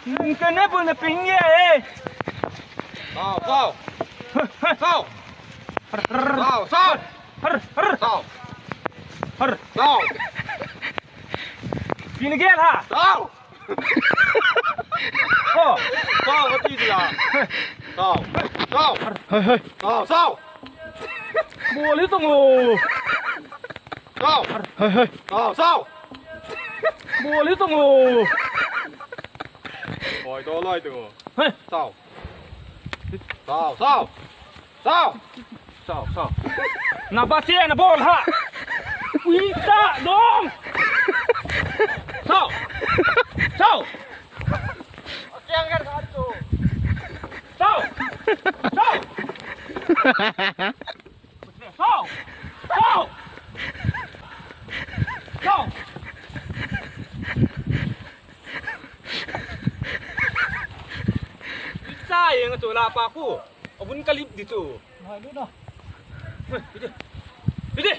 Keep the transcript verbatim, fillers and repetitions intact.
Kane bol na ping e. Sao, sao. Sao. Sao, sao. Har, har. Sao. Har. Sao. Pin gel ha. Sao. Oh. Sao, kati dia. Sao. Sao. Hai, hai. Sao, sao. Bol hi tong o. Sao. Hai, hai. Sao, sao. Bol hi tong o. Oi, to loi tong o. Hai. Sao. Sao, sao. Sao. Sao, sao. Na ba che na bol ha. Ui ta dong. Sao. Sao. Sao. Sao. Sao. Sao. Sao. Ui ta, yang tu la pa ku. Abun kalip di tu. Hai, lu na. Hei, ide. Ide.